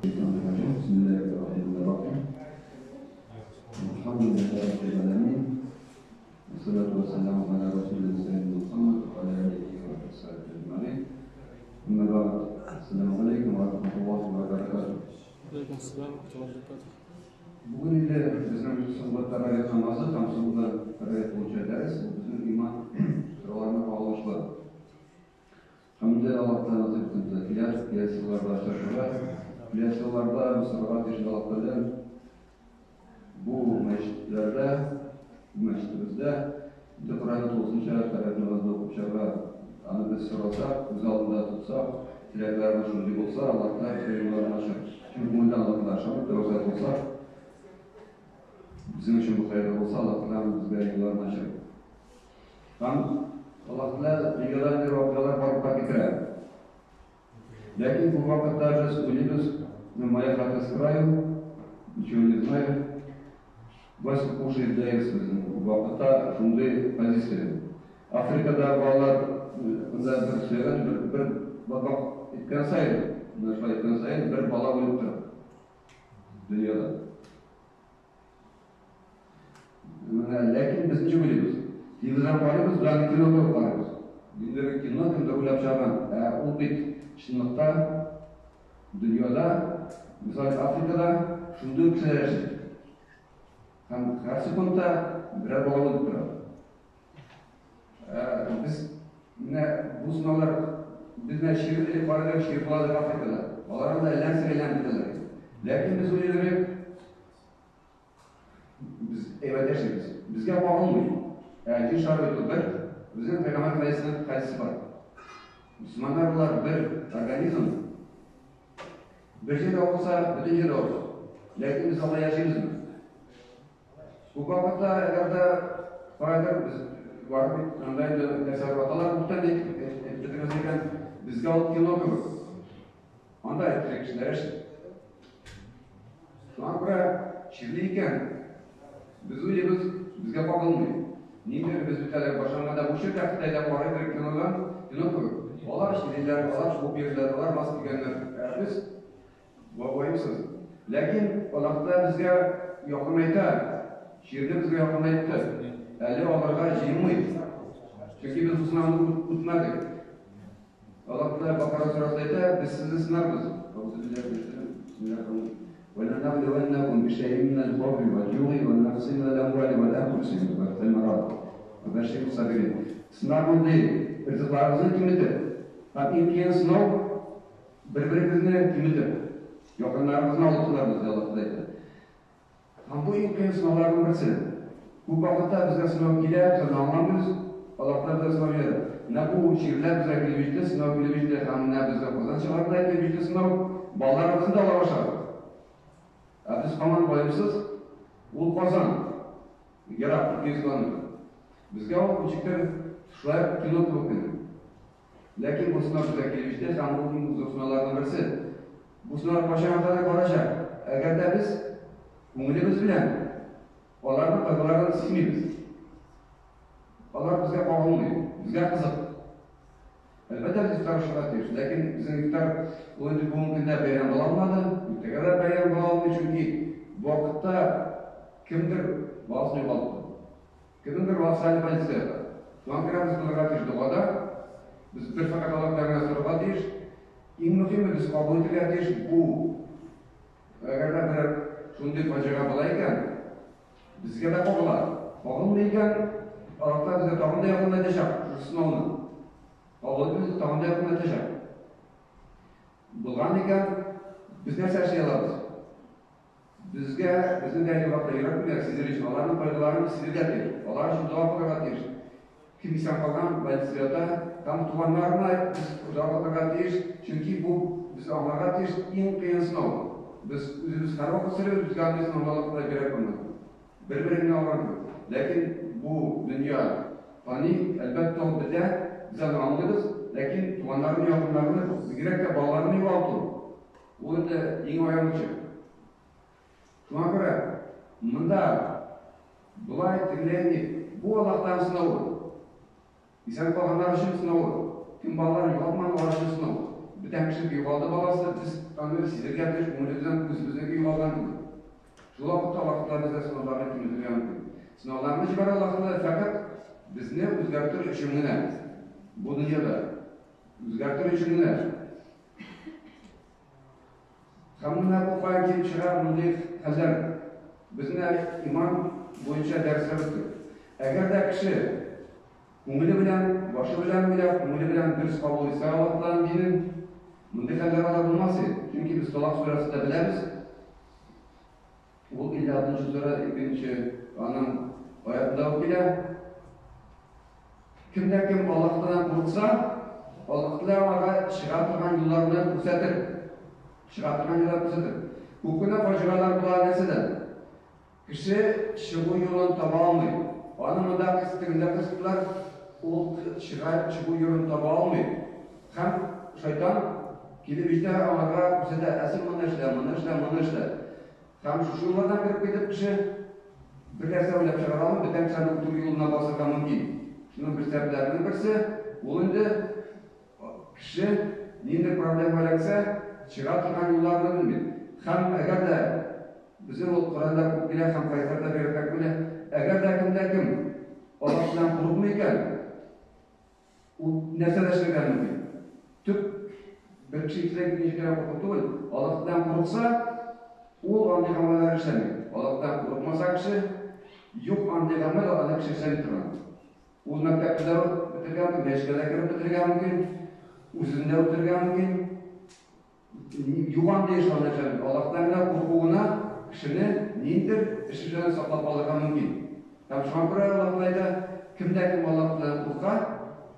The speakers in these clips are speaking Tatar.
Бисмиллаһир-рахманир-рахим. Әлхәмдүлиллаһи раббил аламин. Вассалату вассаламу аля расулилла саййидина Мухаммад ва аля алихи ва сахбихи аджмаин. Амма бa'д. Ассаламу алейкум ва рахматуллахи ва баракатух. Алейкум ассалам ва рахматуллахи ва баракатух. Бүген инде безнең соңгы тәравих намазы һәм соңгы тәравих буенча дәрес, ул безнең иман сорауларына кагылышлы. Һәм инде Аллаһ Тәгалә насыйп итсен безгә киләсе елларда очрашырга, киләсе елларда Мисырга тиеш Аллаһ Тәгалә бу мәчетләрдә, бу мәчетебездә инде Коръәнне тулысынча тәравих намазында укып чыгарга, аны без сорасак, күз алдында тотсак, теләкләребез шундый булса, Аллаһ Тәгалә безгә юлларын ачар. Чын күңелдән Аллаһ Тәгалә ышанып, тәвәккәл кылсак, безнең өчен бу хәерле булса, Аллаһ Тәгалә безгә юлларын ачар. Һәм Аллаһ Тәгалә дөньяда инде вакыйгалар барлыкка китерә. Ләкин күп вакытта без уйлыйбыз, ну, моя хата с краю, ничего не знаю. Васька кушает, дается безнең күп вакытта шундый позиция. Африкада балалар монда бер сөйләгән, бер бабак иткән саен, менә шулай иткән саен бер бала үлеп тора дөньяда. Менә, ләкин без ничек уйлыйбыз? Телевизор карыйбыз, без аны кино кебек карыйбыз. Ниндидер кино кемдер уйлап чыгарган. Ә ул бит чынлыкта дөньяда, мисал, Африкада шундый ук кешеләр яши. Һәм һәр секундта берәр бала үлеп тора. Ә без менә бу сынаулар без менә чир элек бар иде, чир була дип Африкада. Алар анда әллә нәрсәгә әйләнеп бетәләр. Ләкин без уйлыйбыз, без әйбәт яшибез. Безгә кагылмый. Ә җир шары бит ул бер. Безнең пәйгамбәр хәдисенең хәдисе бар. Мөселманнар болар бер организм. Бер җирдә авырса, бөтен җирдә авырта. Ләкин без алай яшибезме? Күп вакытта, әгәр дә кайдыр без барып бит, анда инде нәрсә аталар күптән әйтеп бетермәс икән, безгә ул кино кебек. Анда тере кешеләр яши. Шуңа күрә чирле икән, без уйлыйбыз, безгә кагылмый. Ниндидер без бит әле башланганда бу чирдә Кытайда карый бер кинодан, кино кебек. Алар чирлиләр, алар шуып йөриләр, алар маска кигәннәр. Ә без ваемсыз. Ләкин Аллаһ Тәгалә безгә якынайта, чирне безгә якынайтты. Әле аларга җыелмый. Чөнки без бу сынауны үтмәдек. Аллаһ Тәгалә Бакара сүрәсендә әйтә, без сезне сынарбыз. وَلَنَبْلُوَنَّكُمْ بِشَيْءٍ مِنَ الْخَوْفِ وَالْجُوعِ وَنَقْصٍ مِنَ الْأَمْوَالِ وَالْأَنفُسِ وَالثَّمَرَاتِ وَبَشِّرِ الصَّابِرِينَ. Сынарбыз ди, ризыкларыгызны киметеп. Һәм иң кыен сынау бер-берегезне киметеп, якыннарыгызны алып сынарбыз, ди Аллаһ Тәгалә әйтә. Һәм бу иң кыен сынауларның берсе. Күп вакытта безгә сынау килә, без аны аңламыйбыз. Аллаһ Тәгалә безгә сынау җибәрә. Менә бу чирләр безгә килеп җитте, сынау килеп җитте һәм менә безгә Казан чыгарында килеп җитте сынау. Балаларыбызны да ала башлады. Ә без һаман ваемсыз. Ул Казан. Ерак, 200 километр. Безгә ул ничектер шулай ук кино кебек кенә. Ләкин бу сынау безгә килеп җитә һәм ул иң зур сынауларның берсе. Бу сынаулар кайчанга кадәр барачак? Әгәр дә без күңелебез белән аларның кайгыларын сизмибез. Алар безгә кагылмый, безгә кызык. Әлбәттә, без ифтар ашарга тиеш, ләкин безнең ифтар ул инде бүгенге көндә бәйрәм була алмады, иртәгә дә бәйрәм була алмый, чөнки бу вакытта кемдер баласын югалтты. Кемнеңдер баласы әле больницада ята. Шуңа күрә без булырга тиеш догада. Без бер фәкать Аллаһ генә сорарга тиеш. Иң мөһиме без кабул итәргә тиеш бу. Әгәр дә берәр шундый фаҗига була икән, безгә дә кагыла. Кагылмый икән, Аллаһ Тәгалә безгә тагын да якынлайтачак шушы сынауны. Кабул итмәсә, тагын да якынлайтачак. Булган икән, без нәрсә эшли алабыз? Безгә, безнең дә вакытта йөрәк белән сизер өчен, аларның кайгыларын без сизергә тиеш. Алар өчен дога кылырга тиеш. Кем исән калган, больницада ята, һәм туганнарына без дога кылырга тиеш, чөнки бу без аңларга тиеш иң кыен сынау. Без үзебез һәрвакыт сөйлибез, безгә андый сынаулар Ходай бирә күрмәде. Бер-береңне алган кебек. Ләкин бу дөнья фани, әлбәттә, ул бетә, без аны аңлыйбыз, ләкин туганнарны, якыннарны, бигрәк тә балаларны югалту, ул инде иң аянычы. Шуңа күрә монда болай тегеләй дип, бу Аллаһтан сынавы. Исән калганнар өчен сынавы. Кем балаларын югалтмаган, алар өчен сынау. Бүтән кеше кешенеке югалды баласы, без аны сизергә тиеш, күңелебездән үзебезнеке югалган кебек. Шул вакытта Аллаһ Тәгалә безгә сынауларны киметергә мөмкин. Сынауларны җибәрә Аллаһ Тәгалә фәкать безне үзгәртер өчен генә. Бу дөньяда үзгәртер өчен генә. Һәм менә бу каян килеп чыга мондый хәлләр? Без менә иман буенча дәресләр үттек. Әгәр дә кеше күңеле белән, башы белән уйлап, күңеле белән дөрес кабул итсә Аллаһ Тәгаләнең динен, мондый хәлләр алай булмас иде. Чөнки без Талак сүрәсендә беләбез, ул 56 нчы сүрә, икенче аның аятында ук килә. Кем дә кем Аллаһ Тәгаләдән курыкса, Аллаһ Тәгалә аңарга чыга торган юлларны күрсәтер. Чыга торган юллар күрсәтер. Күп кенә фаҗигаләр була нәрсәдән? Кеше чыгу юлын таба алмый. Аны монда кыс, тегендә кыстылар, ул чыга, чыгу юлын таба алмый. Һәм шайтан килеп җитә, аңарга күрсәтә, ә син моны эшлә, моны эшлә, моны эшлә. Һәм шушы юллардан кереп китеп кеше бер нәрсә уйлап чыгара алмый, бүтән кешеләрне үтерү юлына басырга мөмкин. Шуның бер сәбәпләренең берсе, ул инде кеше нинди проблема эләксә, чыга торган юлларны белми. Һәм әгәр дә Безнең ул Коръәндә күп килә һәм хәдисләрдә бигрәк тә күп килә. Әгәр дә кем дә кем Аллаһтан курыкмый икән, ул нәрсә дә эшләргә мөмкин. Төп бер кеше икенчедән икенче кенә курку түгел. Аллаһтан курыкса, ул андый гамәлләр эшләми. Аллаһтан курыкмаса кеше, юк андый гамәл аны кеше эшләми торган. Ул мәктәпне дә бетерергә мөмкин, мәчеткә дә кереп бетерергә мөмкин, үзен дә үтерергә мөмкин. Юган ди шул нәрсәне. Аллаһтан гына курку гына кешене ниндидер эш эшләүдән саклап калырга мөмкин. Һәм шуңа күрә Аллаһ Тәгалә әйтә, кем дә кем Аллаһтан курка,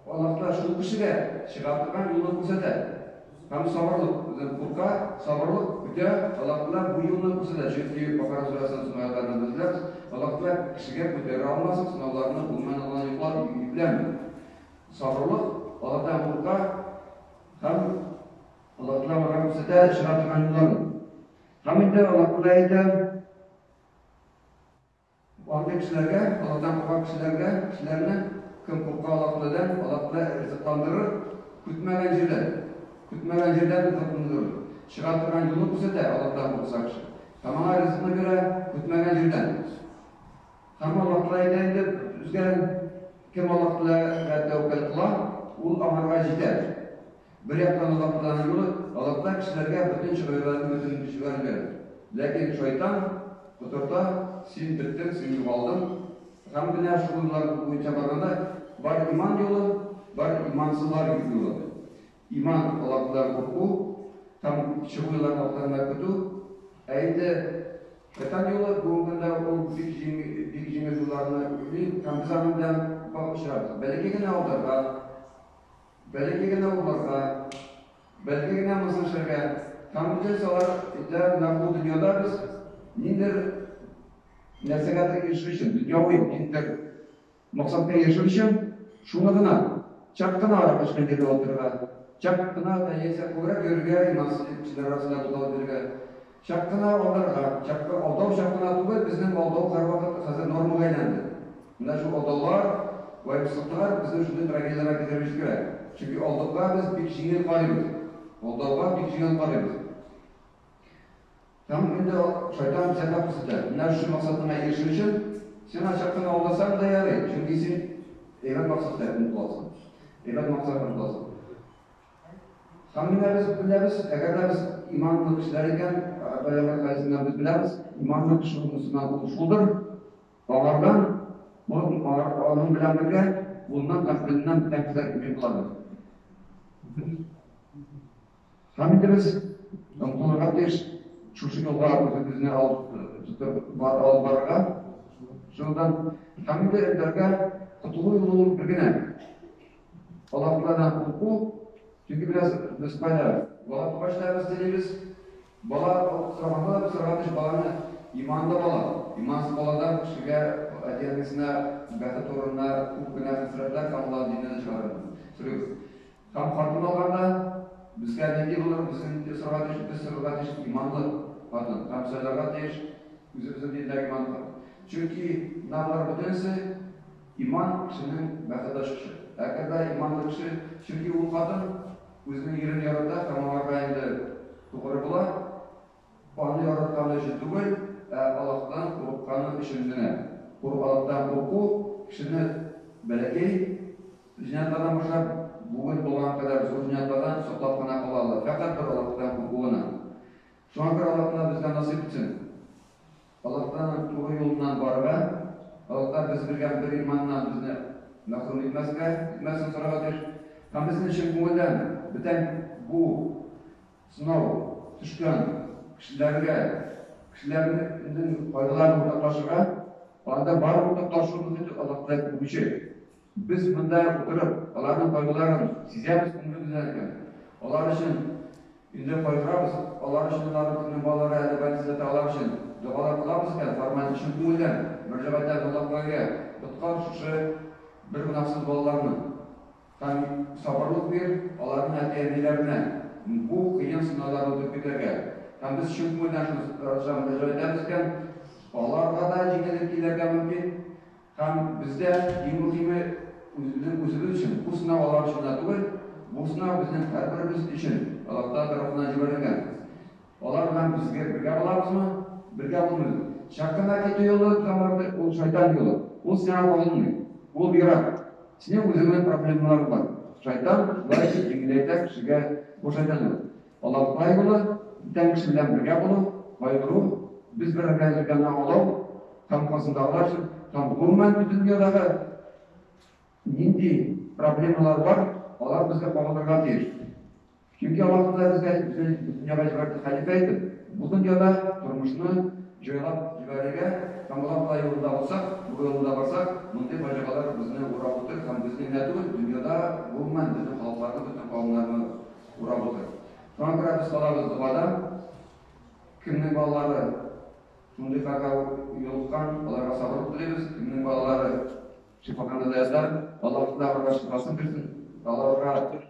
Аллаһ Тәгалә шул кешегә чыга торган юлны күрсәтә. Һәм сабырлык, курка, сабырлык көтә, Аллаһ Тәгалә бу юлны күрсәтә. Чөнки Бакара сүрәсенең соңгы аятларында без беләбез, Аллаһ Тәгалә кешегә күтәрә алмаслык сынауларны гомумән алганда йөкләми. Сабырлык, Аллаһтан курка һәм Аллаһ Тәгалә аңа күрсәтә чыга торган юлларын. Һәм инде Аллаһ Тәгалә әйтә, андый кешеләргә, Аллаһтан куркак кешеләргә, кешеләрне кем курка Аллаһ Тәгаләдән, Аллаһ Тәгалә ризыкландырыр, көтмәгән җирдән, көтмәгән җирдән ризыкландырыр. Чыга торган юлны күрсәтә Аллаһтан курыкса кеше. Һәм аңа ризыкны бирә көтмәгән җирдән. Һәм Аллаһ Тәгалә әйтә инде безгә, кем Аллаһ Тәгаләгә тәвәккәл кыла, ул аңарга җитә. Бер яктан Аллаһ Тәгаләнең юлы, Аллаһ Тәгалә кешеләргә бөтен чыгыйларны, бөтен көчләрен бирә. Ләкин шайтан котырта, син беттең, син югалдың. Һәм менә шул юллар буенча барганда, бар иман юлы, бар имансызлар юлы. Иман, Аллаһ Тәгаләдән курку һәм чыгу юлларын Аллаһ Тәгаләдән көтү. Ә инде шайтан юлы бүгенге көндә ул бик җиңел, бик җиңел юлларны уйлый һәм без аның белән барып очрабыз. Бәләкәй генә алдарга, бәләкәй генә урларга, бәләкәй генә монысын эшләргә. Һәм бөтенесе алар әйтә, менә бу дөньяда без ниндидер нәрсәгәдер ирешер өчен, дөньяви ниндидер максатка ирешер өчен шуны гына, чак кына аракы эчкән җирдә утырырга, чак кына да яисә күбрәк йөрергә, имансыз кешеләр арасында буталып йөрергә, чак кына алдарга, чак алдау чак кына түгел, безнең алдау һәрвакыт хәзер нормага әйләнде. Менә шул алдаулар, ваемсызлыклар безне шундый трагедияләргә китереп җиткерә. Чөнки алдауга без бик җиңел карыйбыз. Алдауга бик җиңел карыйбыз. Һәм инде шайтан сәбәп күрсәтә. Менә шушы максатыңа ирешер өчен, сиңа чак кына алдасаң да ярый, чөнки син әйбәт максатка омтыласың. Әйбәт максатка омтыласың. Һәм менә без беләбез, әгәр дә без иманлы кешеләр икән, пәйгамбәр хәдисеннән без беләбез, иманлы кеше ул мөселман ул шулдыр, аңардан, аның белән бергә кулыннан һәм теленнән бүтән кешеләр имин булады. Һәм инде без омтылырга тиеш шушы юлга үзебезне алып тотып алып барырга. Шундан һәм инде этләргә котылу юлы ул бер генә. Аллаһ Тәгаләдән курку, чөнки бераз без кайда бала тугач та без телибез, бала сораганда да без сорарга тиеш баланы иманлы бала. Имансыз баладан кешегә әти-әнисенә бәхет урынына күп кенә хәсрәтләр һәм алар диннән дә чыгарыр. Сорыйбыз. Һәм хатын алганда, безгә нинди булыр, безнең нинди сорарга тиеш, без сорарга тиеш иманлы хатын һәм сайларга тиеш үзебезнең диндәге иманлы хатын. Чөнки менә болар бөтенесе иман кешенең бәхет ачкычы. Әгәр дә иманлы кеше, чөнки ул хатын үзенең ирен ярата һәм аңарга без биргән бер иманнан безне мәхрүм итмәскә, итмәсен сорарга тиеш. Һәм безнең чын күңелдән бүтән бу сынау төшкән кешеләргә, кешеләрнең кайгыларын уртаклашырга, анда бары уртаклашу мөхите Аллаһ Тәгалә күрүче. Без монда утырып, аларның кайгыларын сизәбез күңелебездән икән. Алар өчен инде кайгырабыз, алар өчен аларның кемнең балалары әле больницада, алар өчен догалар кылабыз икән, формаль чын күңелдән мөрәҗәгать итәбез Аллаһ Тәгаләгә, коткар шушы бер гөнаһсыз балаларны. Һәм сабырлык бир аларның әти-әниләренә бу кыен сынауларны үтеп китәргә. Һәм без чын күңелдән шуны мөрәҗәгать итәбез икән, аларга да җиңеллек килергә мөмкин. Һәм бездә иң мөһиме үзебезнең үзебез өчен, бу сынау алар өчен генә түгел, бу сынау безнең һәрберебез өчен Аллаһ Тәгалә тарафыннан җибәрелгән. Алар белән безгә бергә булабызмы? Бергә булмыйбыз. Чак кына китү юлы заманы ул шайтан юлы. Ул сиңа кагылмый. Ул ерак. Синең үзеңнең проблемаларың бар. Шайтан шулай итеп җиңеләйтә кешегә бу шайтан юлы. Аллаһ Тәгалә юлы, бүтән кеше белән бергә булу, кайгыру, без бер организм икәнен аңлау, һәм касындагылар өчен, һәм гомумән бөтен дөньядагы нинди проблемалар бар, алар безгә кагылырга тиеш. Чөнки Аллаһ Тәгалә безгә безне дөньяга җибәрде хәлифә итеп, бу дөньяда тормышны җайлап җибәрергә һәм Аллаһ Тәгалә юлында булсак, туры юлында барсак, мондый фаҗигаләр безне урап үтер һәм безне генә түгел, дөньяда гомумән бөтен халыкларны, бөтен кавымнарны урап үтер. Шуңа күрә без калабыз догада, кемнең балалары шундый хәлгә юлыккан, аларга сабырлык телибез, кемнең балалары шифаханада ята, Аллаһ Тәгалә аларга шифасын бирсен, аларга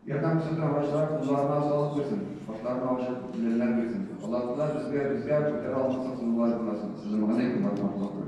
ярдәм күрсәткән врачлар кулларына саулык бирсен, башларына ачык белемнәр бирсен. Аллаһ Тәгалә безгә, безгә күтәрә алмаслык сынаулар кылмасын. Ассаламу алейкум ва рахматуллаһи.